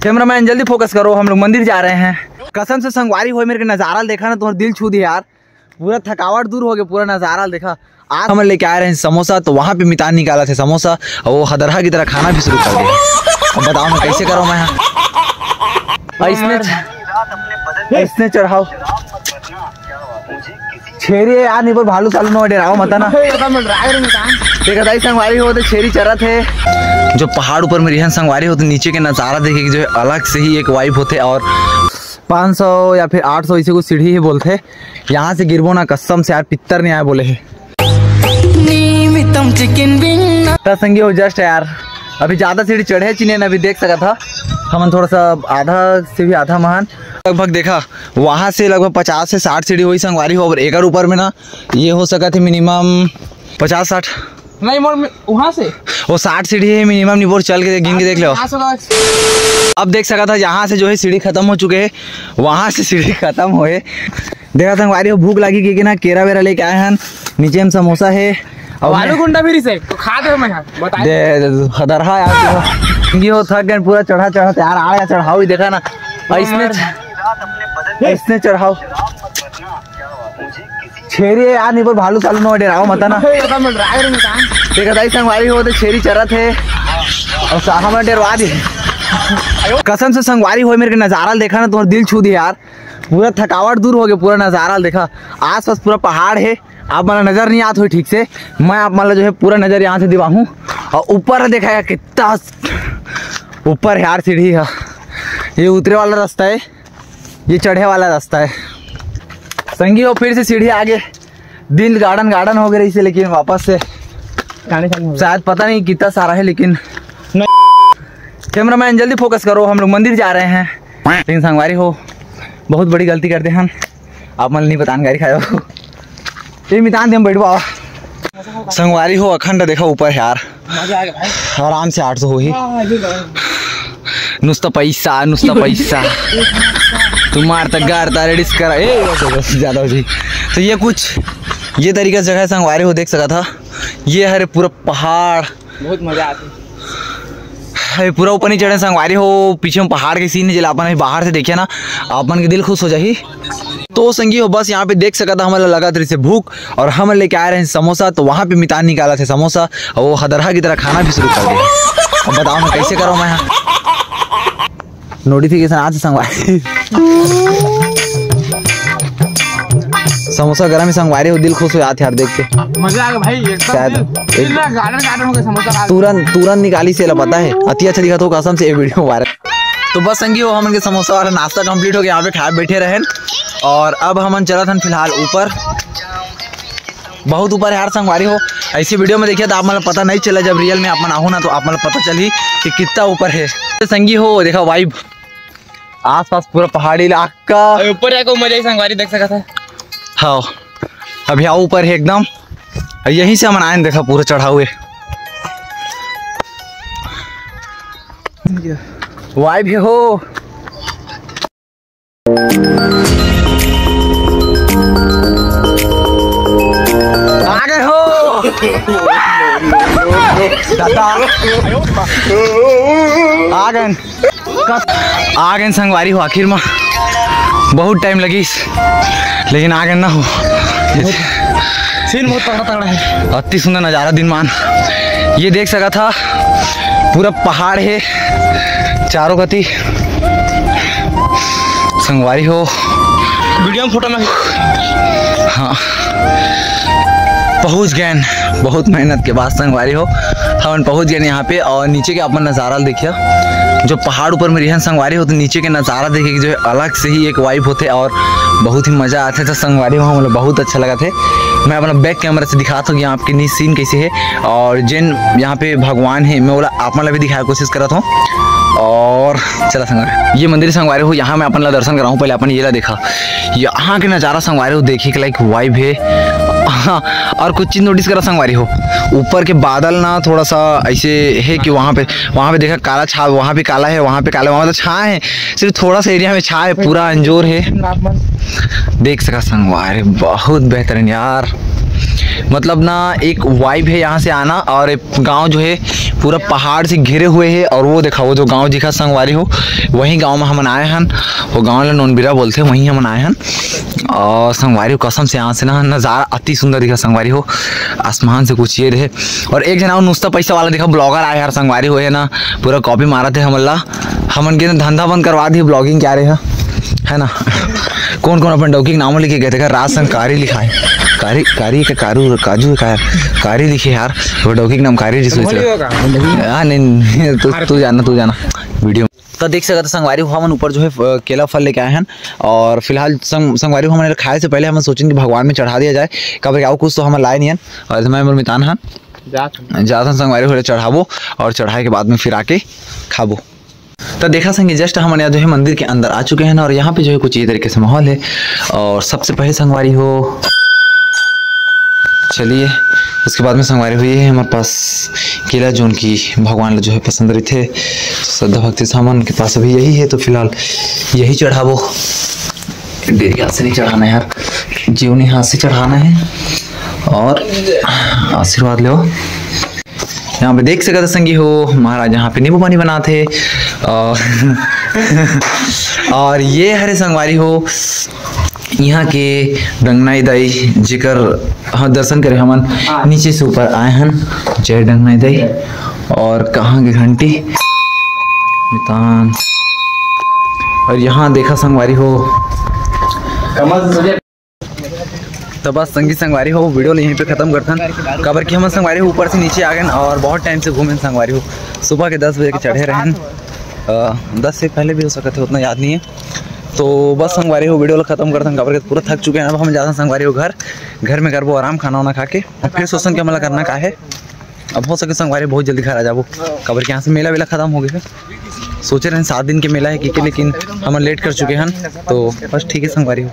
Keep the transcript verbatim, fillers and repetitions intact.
Cameraman, जल्दी focus करो, हम लोग मंदिर जा रहे हैं। कसम से संगवारी हो, मेरे के नजारा ल देखा ना, तुम्हारा दिल छू दिया यार। पूरा थकावट दूर हो गया, पूरा नजारा ल देखा। आज हमन लेके आए रहे समोसा, तो वहाँ पे मितान निकाला थे समोसा, और वो हदरहा की तरह खाना भी शुरू कर दिया। अब बताओ, मैं कैसे करूँ मैं यहाँ? ऐसने च-, ऐसने चढ़ाओ। छेरी है यार, नहीं पर भालू सालू नो डेराओ मत ना। देखा था संगवारी हो तो छेरी चरत है। जो पहाड़ ऊपर में रिहन संगवारी हो, तो नीचे के नजारा देखे कि जो है अलग से ही एक वाइब होते। और पाँच सौ या फिर आठ सौ ऐसे कुछ सीढ़ी ही बोलते। यहाँ से गिरबो ना, कसम से यार, पित्तर नहीं आया बोले है। त संगी हो, जस्ट यार, अभी ज्यादा सीढ़ी चढ़े चिन्हे न, अभी देख सकत हा हमन थोड़ा सा आधा से भी आधा महान लगभग देखा, वहां से लगभग पचास से साठ सीढ़ी होही संगवारी हो। अब एकर ऊपर में ना ये हो सकत है मिनिमम पचास साठ। नहीं मोर में वहां से वो साठ सीढ़ी है मिनिमम, निपोर चल के गिन के देख लो। यहाँ से बस। अब देख सकत हा यहाँ से जो है सीढ़ी खत्म हो चुके है, वहां से सीढ़ी खत्म होए। देखा संगवारी हो, भूख लागी के ना, केरा वेरा लेके आए हन। नीचे में समोसा है और आलू गुंडा भी रिसे तो खा दे मैं यहाँ, बता दे। दे, दे, दे, हदरहा यार, ये हो थक गए पूरा चढ़ा चढ़ा यार, आ गया चढ़ाओ ही देखा ना, ऐसने च-, ऐसने चढ़ाओ। छेरी है यार, नहीं पर भालू सालू नो डेराओ मत ना। देखा था संगवारी हो तो छेरी चरत है और साहा में डेरवा दी। कसम से संगवारी हो, मेरे के नजारा ल देखा ना, तुम्हारा दिल छू दिया यार। पूरा थकावट दूर हो गया, पूरा नजारा ल देखा। आसपास पूरा पहाड़ है, आप मन ला नजर नहीं आत होही ठीक से। मैं आप मन ला जो है पूरा नजर यहाँ से दिवाहूँ। और ऊपर देखा यार कितना ऊपर है यार सीढ़ी है। ये उतरे वाला रास्ता है, ये चढ़े वाला रास्ता है। संगी हो फिर से सीढ़ी आगे, दिन गार्डन गार्डन हो गए रही से, लेकिन वापस से गाने चालू हो गए। शायद पता नहीं कितना सारा है, लेकिन कैमरामैन जल्दी फोकस करो, हम लोग मंदिर जा रहे हैं। लेकिन संगवारी हो, बहुत बड़ी गलती कर दे हन, आप मन नहीं बतान गाड़ी खाए हो। ये मितान दे हम बैठवा। संगवारी हो, अखंड देखा ऊपर है यार, मजा आ गया भाई। आराम से आठ सौ होही। हाँ, ये लो। नुस्ता पैसा, नुस्ता पैसा। तुम्हार तक गार तारे डिस्कर। ए, बस, बस, ज्यादा हो जी। तो ये कुछ, ये तरीका से जगह है संगवारी हो, देख सकत हा। ये हरे पूरा पहाड़। बहुत मजा आती। ये पूरा ऊपर नहीं चढ़े संगवारी हो, पीछे में पहाड़ के सीन है, जेला अपन अभी बाहर से देखिया ना, अपन के दिल खुश हो जाही। तो संगी हो, बस यहाँ पे देख सकत हा, हमन ला लगत रहिसे भूख और हमन लेके आए रहे समोसा, तो वहाँ पे मितान निकाला थे समोसा और वो हदरहा की तरह खाना भी शुरू कर दिया। अब बताओ मैं कैसे करूँ मैं यहाँ? नोटिफिकेशन आज संगवारी। समोसा गरम ही संगवारी हो, दिल खुश हो जात यार देख के। मजा आ गया भाई, एकदम शायद दिल, एक दिल ना गार्डन गार्डन हो गया समोसा खा के। तुरंत, तुरंत निकाली से ला पता है, अति अच्छा दिखा तो कसम से ये वीडियो वायरल। तो बस संगी हो, हमन के समोसा वाला नाश्ता कंप्लीट हो गया, यहाँ पे खाए बैठे रहन। और अब हमन चलत हन फिलहाल ऊपर, बहुत ऊपर है यार संगवारी हो। ऐसी वीडियो में देखिए तो आप मन ला पता नहीं चला, जब रियल में आप मन आहू ना तो आप मन ला पता चली कि कितना ऊपर है। संगी हो देखा वाइब, आसपास पूरा पहाड़ी इलाका। अरे ऊपर जाके मजा ही संगवारी देख सकत है। हाँ, अभी आओ ऊपर है एकदम, यहीं से हमन आए देखा पूरा चढ़ाव है। वाइब हो। आ गए हो दादा, आ गए, आ गए संगवारी हो आखिर में। बहुत टाइम लगिस लेकिन आ गए ना हो। सीन बहुत तगड़ा तगड़ा है। अति सुंदर नजारा दिन मान। ये देख सकत हा पूरा पहाड़ है चारों कती। संगवारी हो वीडियो में फोटो में। हाँ पहुँच गए, बहुत मेहनत के बाद संगवारी हो हमन पहुँच गए यहाँ पे। और नीचे के अपन नज़ारा देखिए, जो पहाड़ ऊपर में रिहन संगवारी हो तो नीचे के नज़ारा देखे जो है अलग से ही एक वाइब होते और बहुत ही मज़ा आते। तो संगवारी हो हमला बहुत अच्छा लगा थे। मैं अपना बैक कैमरा से दिखाता हूँ कि यहाँ आपके नी सीन कैसे है और जेन यहाँ पे भगवान है मैं बोला आप मन ला भी दिखाए कोशिश करत हूँ। और चला संगवारी, ये मंदिर संगवारी हो, यहाँ मैं अपन ला दर्शन कराऊँ। पहले अपन ये ला देखा, यहाँ के नज़ारा संगवारी हो, देखिए के लाइक वाइब है। हाँ, और कुछ चीज़ नोटिस करा संगवारी हो, ऊपर के बादल ना थोड़ा सा ऐसे है कि वहाँ पे, वहाँ पे देखा काला छाव, वहाँ पे काला है, वहाँ पे काला, वहाँ पे तो छाँव है, सिर्फ थोड़ा सा एरिया में छाँव है, पूरा अंजोर है। देख सका संगवारी, बहुत बेहतरीन यार। मतलब ना, एक vibe है यहाँ से आना। और ये गांव जो है पूरा पहाड़ से घिरे हुए है। और वो देखा, वो जो गांव दिखा संगवारी हो, वही गांव में हमन आए हन। वो गांव ला नोनबिरा बोलथे, वहीं हमन आए हन। और संगवारी हो, कसम से यहाँ से ना नज़ारा अति सुंदर दिखा संगवारी हो, आसमान से कुछ ये रहे। और एक जना नुस्ता पैसा वाला दिखा, blogger आए हर संगवारी हो, है ना, पूरा copy मारत हे हमन ला। हमन के ना धंधा बंद करवा दी blogging क्या रहे, है ना। कौन कौन अपन डौकी के नाम लेके गए थे, राज संग कारी लिखा है, कारी, कारी के कारू, काजू का है, कारी लिखे यार। वो डौकी के नाम कारी जी सोच रहा। हाँ, नहीं, नहीं, तू, तू जाना, तू जाना video। तो देख सकत संगवारी हो, हमन ऊपर जो है, अ, केला फल लेके आए हन। और फिलहाल संग-, संगवारी हो, हमन खाए से पहले हमन सोचेन कि भगवान में चढ़ा दिया जाए, काबर कि अउ कुछ तो हमन लाए नहीं हन। और मैं मोर मितान हन, जात हन। जात हन संगवारी हो, चढ़ाबो और चढ़ाए के बाद में फिर आके खाबो। तो देखा संगी, just हमन यहाँ जो है मंदिर के अंदर आ चुके हैं और यहाँ पे जो है कुछ ये तरीके से माहौल है। और सबसे पहले संगवारी हो, चलिए, उसके बाद में संगवारी हो, ये है हमारे पास केला, जोन की भगवान ला जो है पसंद रहिथे। श्रद्धा भक्ति से हमन के पास अभी यही है, तो फिलहाल यही चढ़ाबो। डेरी हाथ से नहीं चढ़ाना है यार, जीवनी हाथ से चढ़ाना है। और आशीर्वाद लो। यहाँ पे देख सकत संगी हो, महाराज यहाँ पे नींबू पानी बनात हे। और, और ये हरे संगवारी हो, यहाँ के डंगनाई दाई, जेकर हम दर्शन करे हमन, हाँ। नीचे से ऊपर आए हन। जय डंगनाई दाई। और कहाँ के घंटी? मितान। और यहाँ देखा संगवारी हो। तो बस संगी संगवारी हो, video ला यहीं पे खत्म करथन, काबर कि हमन संगवारी हो ऊपर से नीचे आ गए और बहुत time से घूमे संगवारी हो। सुबह के दस बजे के चढ़े रहन, अ, दस से पहले भी हो सकत है, उतना याद नहीं है। तो बस संगवारी हो, video ला खत्म करथन, काबर कि पूरा थक चुके हैं। अब हम जाथन संगवारी हो घर, घर में करबो आराम, खाना वाना खा के अब फिर सोचन कि हमला करना का है। अब हो सके संगवारी बहुत जल्दी घर आ जाबो, काबर कि यहाँ से मेला वेला खत्म हो गए। सोचे रहन सात दिन के मेला है कि, कि लेकिन हमन late कर चुके हैं। तो बस ठीक है संगवारी हो।